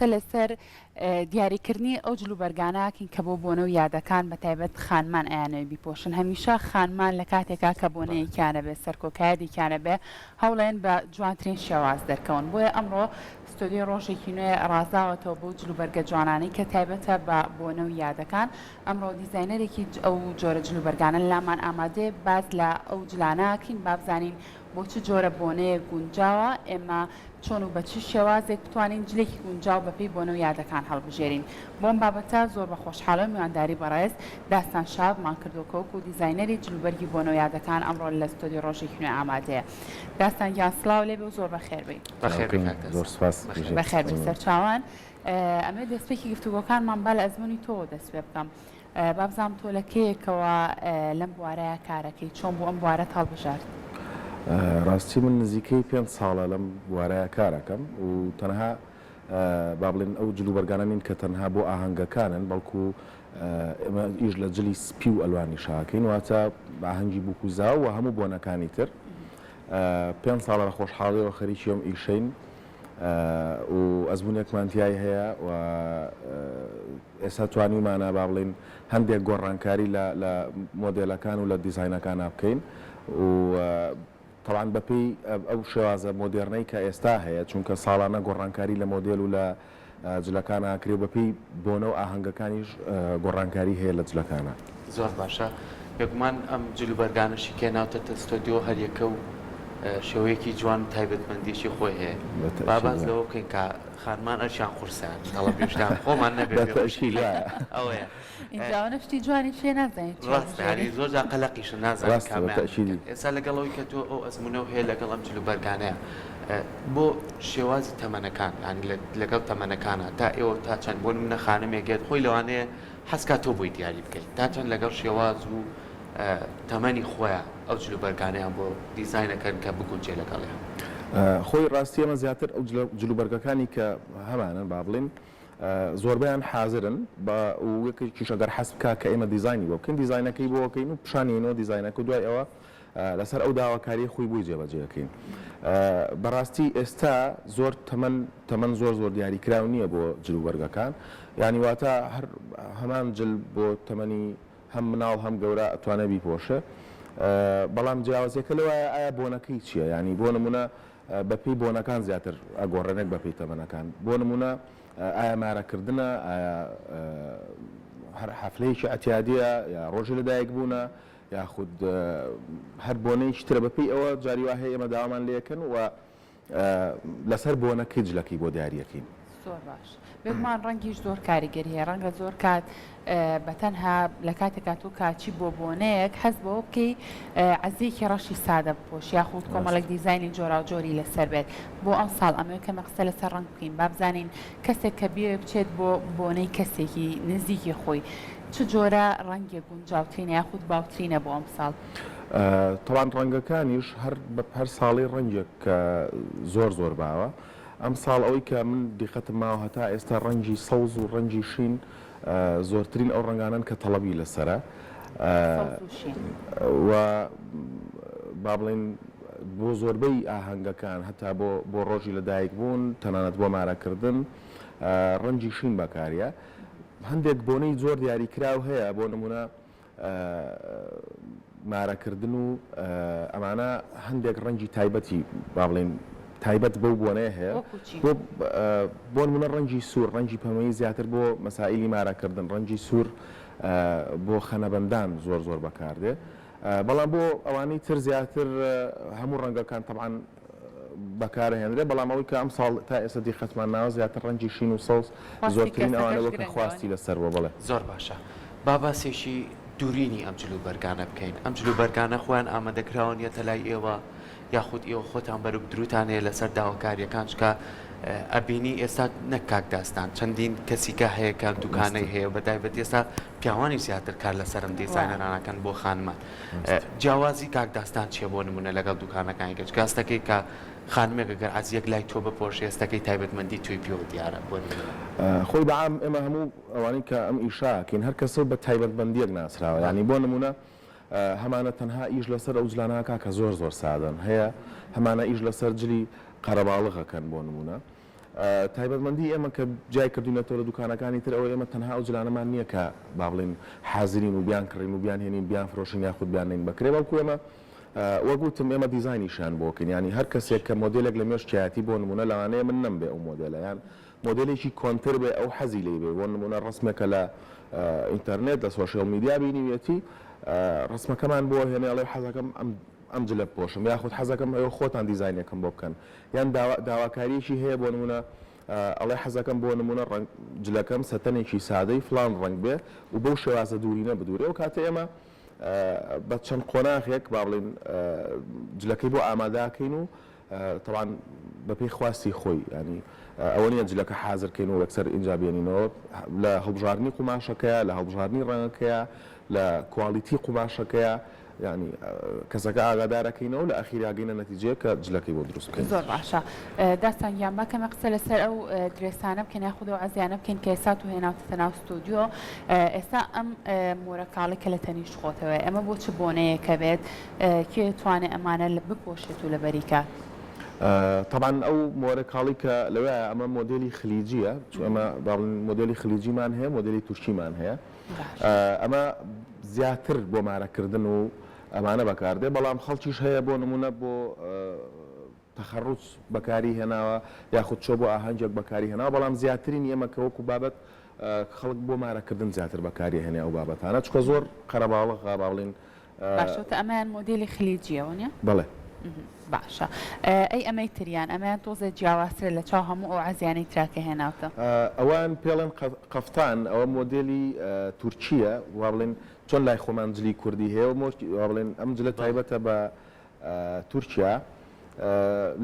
قسە لەسەر دیاریکردنی ئەو جلوبەرگانە ئەکەین کە بۆ بۆنە و یادەکان بە تایبەت خانمان ئەیانەوێ بیپۆشن. هەمیشە خانمان لە کاتێکا کە بۆنەیەکیان ئەبێ، سەرکۆکایەدێکیان ئەبێ، هەوڵێن بە جوانترین شێواز دەرکەون. بۆیە ئەمڕۆ ستۆدیۆی ڕۆژێکی نوێ ڕازاوەتەوە بەو جلوبەرگە جوانانەی کە تایبەتە بە بۆنە و یادەکان. ئەمڕۆ دیزاینەرێکی ئەو جۆرە جلوبەرگانە لامان ئامادەیە، باس لە ئەو جلانە ئەکەین با بزانین بۆ چ جۆرە بۆنەیەک گونجاوە، ئێمە چۆن و بە چ شێوازێک بتوانین جلێکی گونجاو بەپێی بۆنە و یادەکان هەڵبژێرین. بۆ ئەم بابەتە زۆر بە خۆشحاڵی و میوانداری بەڕێز داستان شابمان کردووە کە وەکو دیزاینەری جلوبەرگی بۆنە و یادەکان ئەمڕۆ لە ستۆدیۆی ڕۆژێکی نوێ ئامادەیە. داستان گیان سڵاو لێ بێ و زۆر بەخێر بێی. بەخێر بێی کاک زۆر داستان. سوپاس. بەخێر بێی. بەخێر بێی سەرچاوان. ئەمەوێ دەستپێکی گفتوگۆکانمان با لە ئەزموونی تۆوە دەست پێ بکەم. با بزانم تۆ لە کەیەکەوە لەم بوارەیا کارەکەی، چۆن بوو ئەم بوارەت هەڵبژارد؟ ڕاستی من نزیکەی پێنج ساڵە لەم بوارەیا کارەکەم و تەنها با بڵێن ئەو جلوبەرگانە نین کە تەنها بۆ ئاهەنگەکانن بەڵکو ئێمە ئیش لە جلی سپی و ئەلوانیش ئەکەین واتە ئاهەنگی بووک و زاو و هەموو بۆنەکانی تر. پێنج ساڵە لە خۆشحاڵیەوە خەریکی ئەم ئیشەین و ئەزموونێکمان تیای هەیە و ئێستا توانیومانە با بڵێین هەندێک گۆڕانکاری لە لە مۆدێلەکان و لە دیزاینەکانا بکەین و تەبعەن بەپێی ئەو شێوازە مۆدێرنەی کە ئێستا هەیە چونکە ساڵانە گۆڕانکاری لە مۆدێل و لە جلەکانا ئەکرێ و بەپێی بۆنە و ئاهەنگەکانیش گۆڕانکاری هەیە لە جلەکانا. زۆر باشە بێگومان ئەم جلوبەرگانەشی کە ناوتەتە ستۆدیۆ هەریەکە و شێوەیەکی جوان و تایبەتمەندیەکی خۆی هەیە با باس لەوە بکەین کە خانمان ئەرکیان قورسە تەڵەبی شتان خۆمان نەبێ بێ بەتەئکید وایە. ئەوەیە. ئینجا ئەوەنە شتی جوانیش هەیە نازانین چی ڕاستە یانی هەڵبژێرین. زۆر جار قەلەقیشن نازانن ڕاستە کامیان بەتەئکیدی. بکەن ئێستا لەگەڵ ئەوەی کە تۆ ئەو ئەزموونەو هەیە لەگەڵ ئەم جلوبەرگانەیە بۆ شێوازی تەمەنەکان یانی لەگەڵ تەمەنەکانا تا ئێوە تا چەند بۆ نمونە خانمێک یەت خۆی لەوانەیە حەز کا تۆ بۆی دیاری بکەیت تا چەند لەگەڵ شێواز و تەمەنی خۆیان ئەو جلوبەرگانەیان بۆ دیزاین ئەکەن کە بگونجێ لەگەڵیان. خۆی ڕاستی ئێمە زیاتر ئەو جلوبەرگەکانی کە هەمانن با بڵێین زۆربەیان حازرن بە و یەکێکیش ئەگەر حەز بکا کە ئێمە دیزاینی بۆ بکەین دیزاینەکەی بۆ ئەکەین و پیشانی ئەینەوە دیزاینەکە و دوای ئەوە لەسەر ئەو داواکاریەی خۆی بۆی جێبەجێ ئەکەین. بەڕاستی ئێستا زۆر تەمەن تەمەن زۆر زۆر دیاریکراو نییە بۆ جلوبەرگەکان یانی واتە هەر هەمان جل بۆ تەمەنی هەم مناڵ هەم گەورە ئەتوانێ بیپۆشێ بەڵام جیاوازیەکە لەوایە ئایا بۆنەکەی چیە یانی بۆ نمونە بەپێی بۆنەکان زیاتر ئەگۆڕێ نەک بەپێی تەمەنەکان بۆ نمونە ئایا مارەکردنە ئایا هەر حەفلەیەکی ئەتیادیە یا ڕۆژی لەدایک بوونە یاخود هەر بۆنەیەکی ترە بەپێی ئەوە جاری وا هەیە ئێمە داوامان لێکەن و لەسەر بۆنەکەی جلەکەی بۆ دیاریەکەین. زۆر باش بێگومان ڕەنگیش زۆر کاریگەری هەیە ڕەنگە زۆر کات بەتەنها لە کاتێکا تۆ کاچی بۆ بۆنەیەک حەز بەوە بکەی عەزیەکی ڕەشی سادە بپۆشی یاخود کۆمەڵێک دیزاینی جۆراوجۆری لەسەر بێت بۆ ئەمساڵ ئەمەوێ کەمێ قسە لەسەر ڕەنگ بکەین با بزانین کەسێک کە بیەوێ بچێت بۆ بۆنەی کەسێکی نزیکی خۆی چ جۆرە ڕەنگێک گونجاوترینە یاخود باوترینە بۆ ئەمساڵ؟ تەبعەن ڕەنگەکانیش هەر هەر ساڵەی ڕەنگێک کە زۆر زۆر باوە ئەمساڵ ئەوەی کە من دیقەتم ماوە هەتا ئێستا ڕەنگی سەوز و ڕەنگی شین زۆرترین ئەو ڕەنگانەن کە تەڵەبی لەسەرە سەوز و شین. و با بڵێین بۆ زۆربەی ئاهەنگەکان هەتا بۆ بۆ ڕۆژی لەدایک بوون تەنانەت بۆ مارەکردن ڕەنگی شین بەکاریە هەندێک بۆنەی زۆر دیاریکراو هەیە بۆ نمونە مارەکردن و ئەمانە هەندێک ڕەنگی تایبەتی با بڵێین تایبەت بەو بۆنەیە هەیە وەکو چی؟ بۆ بۆ نمونە ڕەنگی سوور ڕەنگی پەمەیی زیاتر بۆ مەسائیلی مارەکردن ڕەنگی سوور بۆ خەنەبەندان زۆر زۆر بەکاردێ بەڵام بۆ ئەوانەی تر زیاتر هەموو ڕەنگەکان تەبعەن بەکارئەهێنرێ بەڵام ئەوەی کە ئەمساڵ تا ئێستا دیقەتمان ناوە زیاتر ڕەنگی شین و سەوز خواستی زۆرترین ئەوانە کەسەکەش بووە کە گرنگە خواستی وانیە؟ لەسەر بووە بەڵێ. زۆر باشە با باسێکی دورینی ئەم جل و بەرگانە بکەین ئەم جل و بەرگانە خۆیان ئامادەکراون یەتە لای ئێوە یاخود ئێوە خۆتان بەرگ دروتان هەیە لەسەر داواکاریەکان چکە ئەبینی ئێستا نەک کاک داستان چەندین کەسیکە هەیە کە دوکانەی هەیە بە تایبەت ئێستا پیاوانی زیاتر کار لەسەر ئەم دیزاینەرانەکەن بۆ خانمان جیاوازی کاک داستان چیە بۆ نمونە لەگەڵ دوکانەکانی کە چونکە هەستەکەی کە خانمێک گەر عەزیەک لای تۆ بپۆشێ هەستەکەی تایبەتمەندی تۆی پێوە دیارە بۆ نمونە. خۆی بە عام ئێمە هەموو ئەوانەی کە ئەم ئیشە ئەکەین هەر کەسەو بە تایبەتمەندیەک ناسراوە یانی بۆ نمونە هەمانە تەنها ئیش لەسەر ئەو جلانە ئەکا کە زۆر زۆر سادەن هەیە هەمانە ئیش لەسەر جلی قەرەباڵغ ئەکەن بۆ نمونە. تایبەتمەندی ئێمە کە جیای کردوینەتەوە لە دوکانەکانی تر ئەوەی ئێمە تەنها ئەو جلانەمان نییە کە با بڵێین حازرین و بیانکڕین و بیانهێنین بیانفرۆشین یاخود بیاننێین بە کرێ بەڵکو ئێمە وەک وتم ئێمە دیزاینیشیان بۆ کەین یانی هەر کەسێک کە مۆدێلێک لە مێشکیایەتی بۆ نمونە لەوانەیە من نەمبێ ئەو مۆدێلە یان مۆدێلێکی کۆنتر بێ ئەو حەزی لێی بێ بۆ نمونە ڕەسمێکە لە ئینتەرنێت لە social media بینیویەتی ڕەسمەکەمان بۆ هێنێ ئەڵێ حەزەکەم ئەم ئەم جلە بپۆشم یاخود حەزەکەم ئێوە خۆتان دیزاینێکم بۆ بکەن یان داوا داواکاریەکی هەیە بۆ نمونە ئەڵێ حەزەکەم بۆ نمونە ڕەنگ جلەکەم سەتەنێکی سادەی فڵان ڕەنگ بێ و بەو شێوازە دوورینە بدورێ ئەو کاتە ئێمە بە چەند قۆناغێک با بڵێین جلەکەی بۆ ئامادەکەین و تەبعەن بەپێی خواستی خۆی یانی ئەوە نییە جلەکە حازر کەین و یەکسەر ئینجا بێنینەوە لە هەڵبژاردنی قوماشەکەیە لە هەڵبژاردنی ڕەنگەکەیە لە quality قوماشەکەیە یانی کەسەکە ئاگادار ئەکەینەوە لە ئەخیرا گەینە نەتیجەیەک کە جلەکەی بۆ دروست بکەین. زۆر باشە داستان گیان با کەمێ قسە لەسەر ئەو درێسانە بکەین یاخود ئەو عەزیانە بکەین کە ئێستا تۆ هێناوتەتە ناو ستۆدیۆ ئێستا ئەم مۆرە کاڵی کە لە تەنیشت خۆتەوەیە ئەمە بۆ چ بۆنەیەکە بێت کێ توانێ ئەمانە لە بپۆشێت و لەبەری کات؟ تەبعەن ئەو مۆرە کاڵی کە لەوێیە ئەمە مۆدێلی خلیجیە چون ئەمە با بڵێین مۆدێلی خلیجیمان هەیە مۆدێلی تورکیمان هەیە ئەمە زیاتر بۆ مارەکردن و ئەمانە بەکاردێ بەڵام خەڵکیش هەیە بۆ نمونە بۆ تەخەڕوج بەکاری هێناوە یاخود چۆ بۆ ئاهەنگێک بەکاری هێناوە بەڵام زیاترین ئێمە کە وەکو بابەت خەڵک بۆ مارەکردن زیاتر بەکاری هێنێ ئەو بابەتانە چونکە زۆر قەرەباڵغە با بڵێین باشە وتە ئەمەیان مۆدێلی خلیجیە وەنیە؟ بەڵێ. باشە ئەی ئەمەی تریان ئەمەیان تۆزێ جیاوازترە لە چاو هەموو ئەو عەزیانەی ترا کە هێناوتە. ئەوان پێڵێن قەفتان ئەوە مۆدێلی تورکیە وا بڵێن چۆن لای خۆمان جلی کوردی هەیە وا بڵێن ئەم جلە تایبەتە بە تورکیا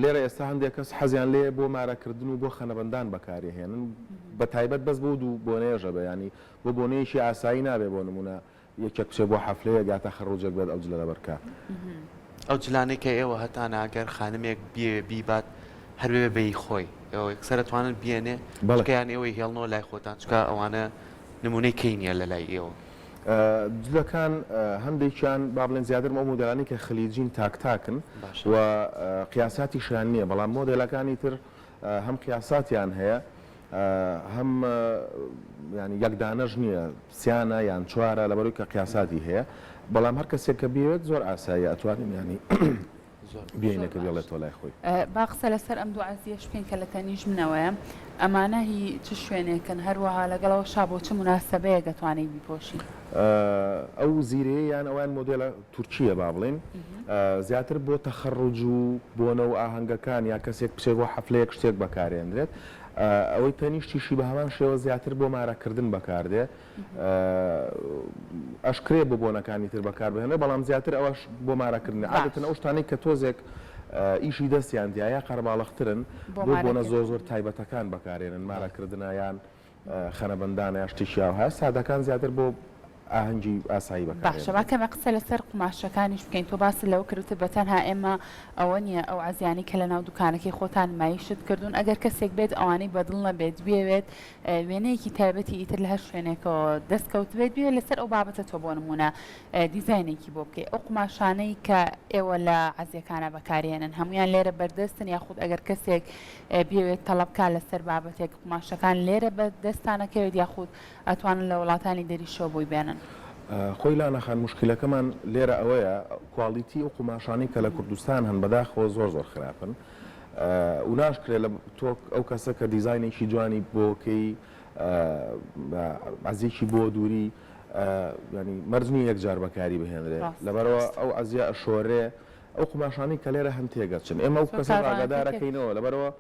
لێرە ئێستا هەندێک کەس حەزیان لێیە بۆ مارەکردن و بۆ خەنەبەندان بەکاری هێنن بە تایبەت بەس بۆ دوو بۆنەیەشە بێ یانی بۆ بۆنەیەکی ئاسایی نابێ بۆ نمونە یەکێک بچێ بۆ حەفلەیەک یا تەخەڕوجێک بێت ئەو جلە لەبەر کا. ئەو جلانەی کە ئێوە هەتانە گەر خانمێک بیەوێ بیبات هەر ببێ بە هی خۆی ئێوە یەکسەر ئەتوانن بیەنێ بەڵێ. چونکە یان ئێوەی هێڵنەوە لای خۆتان چونکە ئەوانە نمونەی کەی نیە لە لای ئێوە. جلەکان هەندێکیان با بڵێن زیاتر ئەو مۆدێلانەی کە خلیجین تاک تاکن باشە. و قیاساتیشیان نیە بەڵام مۆدێلەکانی تر هەم قیاساتیان هەیە هەم یانی یەک دانەش نییە سیانە یان چوارە لەبەرەوەی کە قیاساتی هەیە بەڵام هەر کەسێک کە بیەوێت زۆر ئاساییە ئەتوانین یانی بێینە کە بێڵێتەوە لای خۆی. با قسە لەسەر ئەم دوو عەزیەش بکەین کە لە تەنیشت منەوەیە ئەمانە هی چ شوێنێکن هەروەها لەگەڵ ئەوەشا بۆ چ موناسەبەیەک ئەتوانی بیپۆشی؟ ئەو زیرەیە یان ئەوان مۆدێلە تورکییە با بڵێین زیاتر بۆ تەخەڕوج و بۆنە و ئاهەنگەکان یا کەسێک بچێت بۆ حەفلەیەک شتێک بەکارێنرێت ئەوەی تەنیشتیشی بە هەمان شێوە زیاتر بۆ مارەکردن بەکاردێ ئەشکرێ بۆ بۆنەکانی تر بەکاربهێنرێت بەڵام زیاتر ئەوەش بۆ مارەکردنە عادەتەن ئەو شتانەی کە تۆزێک ئیشی دەستیان تیایە قەرەباڵغترن بۆ بۆنە زۆر زۆر تایبەتەکان بەکارێنن مارەکردنە یان خەنەبەندانە یا شتێکی ئاوها سادەکان زیاتر بۆ ئاهەنگی ئاسایی باشە با بەکارێنرێت. کەمێک قسە لەسەر قوماشەکانیش بکەین تۆ باست لەوە کرد وتت بەتەنها ئێمە ئەوە نییە ئەو عەزیانەی کە لەناو دوکانەکەی خۆتان نمایشت کردوون ئەگەر کەسێک بێت ئەوانەی بەدڵ نەبێت بیەوێت وێنەیەکی تایبەتی ئیتر لە هەر شوێنێکەوە دەست کەوتبێت بیەوێت لەسەر ئەو بابەتە تۆ بۆ نموونە دیزاینێکی بۆ بکەی ئەو قوماشانەی کە ئێوە لە عەزیەکانا بەکارێنن هەموویان لێرە بەردەستن یاخود ئەگەر کەسێک بیەوێت تەڵەب کا لەسەر بابەتێک قوماشەکان لێرە بە دەستان ئەکەوێت یاخود ئەتوانن لە وڵاتانی دەریشەوە بۆی بێنن؟ خۆی لانە خان موشکیلەکەمان لێرە ئەوەیە quality ئەو قوماشانەی کە لە کوردستان هەن بەداخەوە زۆر زۆر خراپن و ناشکرێ لە تۆ ئەو کەسە کە دیزاینێکی جوانی بۆ کەی عەزیەکی بۆ دووری یانی مەرج نییە یەک جار بەکاری بهێنرێ لەبەرەوە ئەو عەزیە ئەشۆرێ ئەو قوماشانەی کە لێرە هەن تێگەچن ئێمە ئەو کەسە ئاگادارەکەینەوە لەبەرەوە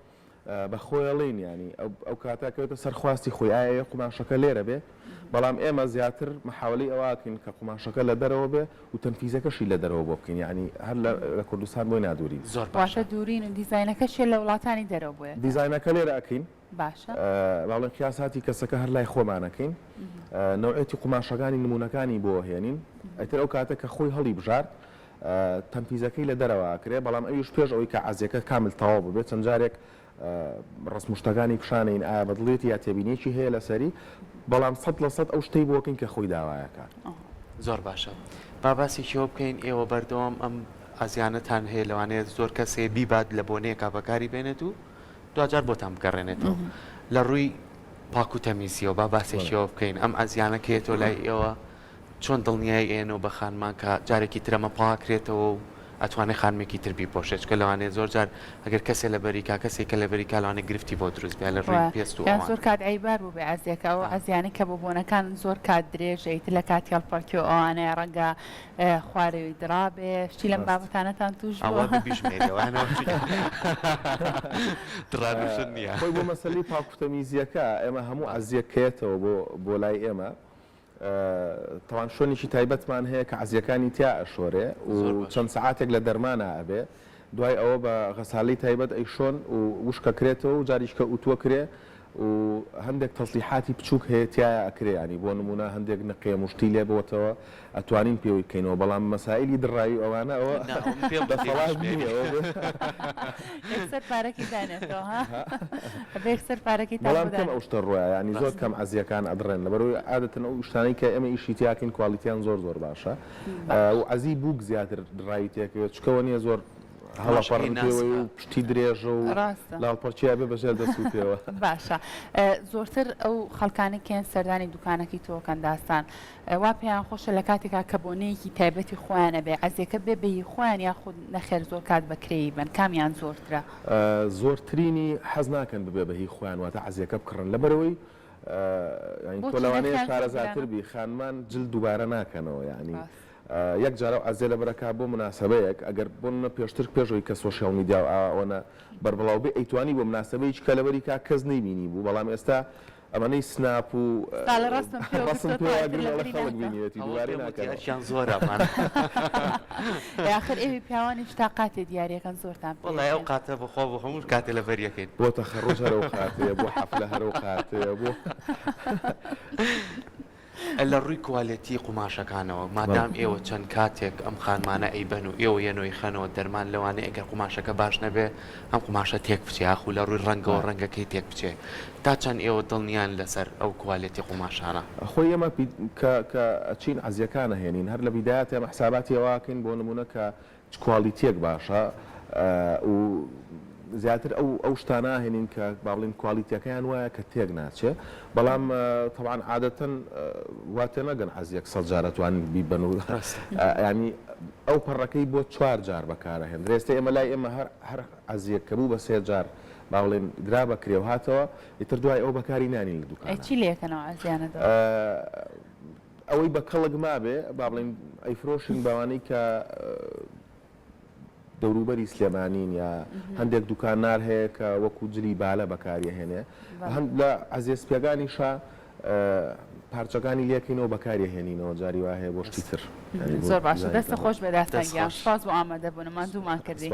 بە خۆیەڵین یانی ئەو کاتە ئەکەوێتە سەر خواستی خۆی ئایا ئەیەوێ قوماشەکە لێرە بێ بەڵام ئێمە زیاتر محاوەلەی ئەوە ئەکەین کە قوماشەکە لە دەرەوە بێ و تەنفیزەکەشی لە دەرەوە بۆ بکەین یانی هەر لە کوردستان بۆی نادورین. زۆر باشە. واتە دوورین و دیزاینەکەشی لە وڵاتانی دەرەوە بۆ یەکە. دیزاینەکە لێرە ئەکەین. باشە. با بڵێین قیاساتی کەسەکە هەر لای خۆمان ئەکەین نەوعێتی قوماشەکانی نموونەکانی بۆ ئەهێنین ئیتر ئەو کاتە کە خۆی هەڵی بژارد تەنفیزەکەی لە دەرەوە ئەکرێ بەڵام ئەویش پێش ئەوەی کە عەزیەکە کامل تەواو ببێت چەند جارێک ڕەسم و شتەکانی پیشانەین ئایا بەدڵیەتی یا تێبینیەکی هەیە لەسەری بەڵام 100% ئەو شتەی بۆکەین کە خۆی داوایەکە. زۆر باشە با باسێکی ئەوە بکەین ئێوە بەردەوام ئەم عەزیانەتان هەیە لەوانەیە زۆر کەس هەیە بیبات لە بۆنەیەکا بەکاری بێنێت و. دواجار بۆتان بگەڕێنێتەوە لە ڕووی پاک و تەمیزیەوە با باسێکیەوە بکەین ئەم عەزیانە کە یەتەوە لای ئێوە چۆن دڵنیای ئێنەوە بە خانمان کە جارێکی تر ئەمە پاکرێتەوە و ئەتوانێ خانمێکی تر بیپۆشێ چونکە لەوانەیە زۆر جار ئەگەر کەسێ لەبەری کا کەسێک کە لەبەری کا لەوانەیە گرفتی بۆ دروست بێ لە ڕووی پێست و یان ئەوان. زۆر کات عەیبار بووبێ عەزیەکە ئەو عەزیانەی کە بۆ بۆنەکان زۆر کات درێژە ئیتر لە کاتی هەڵپەڕکێ و ئەوانەیە ڕەنگە خوارەوی دڕابێ شتی لەم ڕاست. بابەتانەتان تووش ئەوە بووە؟ بیژمێری ئەوانە دڕانوشت نییە. خۆی بۆ مەسەلەی پاکوتەمیزیەکە ئێمە هەموو عەزیەک کەیەتەوە بۆ بۆ لای ئێمە تەوان شوێنێکی تایبەتمان هەیە کە عەزیەکانی تیا ئەشۆرێ و چەند سەعاتێک لە دەرمانا ئەبێ دوای ئەوە بە غەسالەی تایبەت ئەیشۆن و وشکەکرێتەوە و جاریش کە ئوتوە کرێ و هەندێک تەسلیحاتی بچوک هەیە تیایا ئەکرێ یانی بۆ نمونە هەندێک نقێم و شتی لێ بۆتەوە ئەتوانین پێوەی بکەینەوە بەڵام مەسائیلی دڕاوی و ئەوانە ئەوە دەسەڵات نیە ئەوە بێ یەکسەر پارەکەی دانێتەوە ها ئەبێ یەکسەر پارەکەی تان بەڵام بۆ کەم دانێ. ئەو شتە ڕۆیە یانی زۆر کەم عەزیەکان ئەدڕێن لەبەرئەوەی عادەتەن ئەو شتانەی کە ئێمە ئیشی تیاکەین کوالیتیان زۆر زۆر باشە و عەزی بووک زیاتر دڕاوی تێکەوێت چکەوە نیە زۆر قوماشەکەی هەڵەپەڕن پێوەی ناسکە. و پشتی درێژە و ڕاستە. لاڵپەرچیا بێ بەژێر دەست و پێوە. باشە زۆرتر ئەو خەڵکانەی کێن سەردانی دوکانەکەی تۆ کەن داستان وا پێیان خۆشە لە کاتێکا کە بۆنەیەکی تایبەتی خۆیان ئەبێ عەزیەکە بێ بە هی خۆیان یاخود نەخێر زۆر کات بە کرێی بن کامیان زۆرترە؟ زۆرترینی حەز ناکەن ببێ بە هی خۆیان واتە عەزیەکە بکڕن لەبەرئەوەی یانی تۆ بۆچی لەوانەیە نرخیان زۆر شارەزاتر گرانە؟ بی خانمان جل دووبارە ناکەنەوە یانی ڕاستە. یەک جار ئەو عەزیە لەبەرەکا بۆ مناسەبەیەک ئەگەر بۆ نمونە پێشتر پێش ئەوەی کە social media و ئاوا ئەوەنە بەربڵاو بێ ئەیتوانی بۆ مناسەبەیەکی کە لەبەری کا کەس نەیبینی بوو بەڵام ئێستا ئەمەنەی سناپ و ساڵە ڕەسمم پێوە ڕەسم گرتووە پێوە تا ئیتر ئەگرن ئەڵێ لەبەری خەڵک ناکا. بینیوێتی ئەوە دووبارەی پێم وتی ناکەنەوە. ئەرکیان زۆرە ئەمان. ئێ ئاخر ئێوی پیاوانیش تا قاتێ دیاریەکەن زۆرتان پێ وەڵای ئەو ئەچێ. قاتە بەخوا بۆ هەموو کاتێ لەبەری ئەکەین. بۆ تەخەڕوج هەر ئەو قاتەیە بۆ حەفلە هەر ئەو قاتەیە بۆ. لە ڕووی کوالێتی قوماشەکانەوە مادام ئێوە چەند کاتێک ئەم خانمانە ئەیبەن و ئێوە یەن و ئەیخەنەوە دەرمان لەوانەیە ئەگەر قوماشەکە باش نەبێ ئەم قوماشە تێک بچێ یاخو لە ڕووی ڕەنگەوە ڕەنگەکەی تێک بچێ تا چەند ئێوە دڵنیان لەسەر ئەو کوالێتی قوماشانە؟ خۆی ئێمە کە کە ئەچین عەزیەکان ئەهێنین هەر لە بیدایەت ئێمە حساباتی ئەوە ئەکەین بۆ نموونە کە چ کوالیتیەک باشە و زیاتر ئەو ئەو شتانە ئەهێنین کە با بڵێین کوالیتیەکەیان وایە کە تێک ناچێ بەڵام تەبعەن عادەتەن وا تێنەگەن عەزیەک سەد جار ئەتوانن بیبەن و یانی ئەو پەڕەکەی بۆ چوار جار بەکارەهێندرێ ئێستا ئێمە لای ئێمە هەر هەر عەزیەک کە بوو بە سێ جار با بڵێین درا بە کرێ و هاتەوە ئیتر دوای ئەوە بەکاری نانین لە ئەی دوکانا. چی لێکەنەوە عەزیانە دەوە؟ ئەوەی بە کەڵک مابێ با بڵێین ئەیفرۆشین بەوانەی کە دەوروبەری سلێمانین یا هەندێک دوکانار هەیە کە وەکو جلی بالە بەکاری ئەهێنێ هەند لە عەزیە سپیەکانیشا پارچەکانی لێکەینەوە بەکاری ئەهێنینەوە جاری وا هەیە بۆ شتی تر زۆر باشە دەستت خۆش بێ داستان گیان سوپاس بۆ ئامادەبوونت ماندوومان کردی.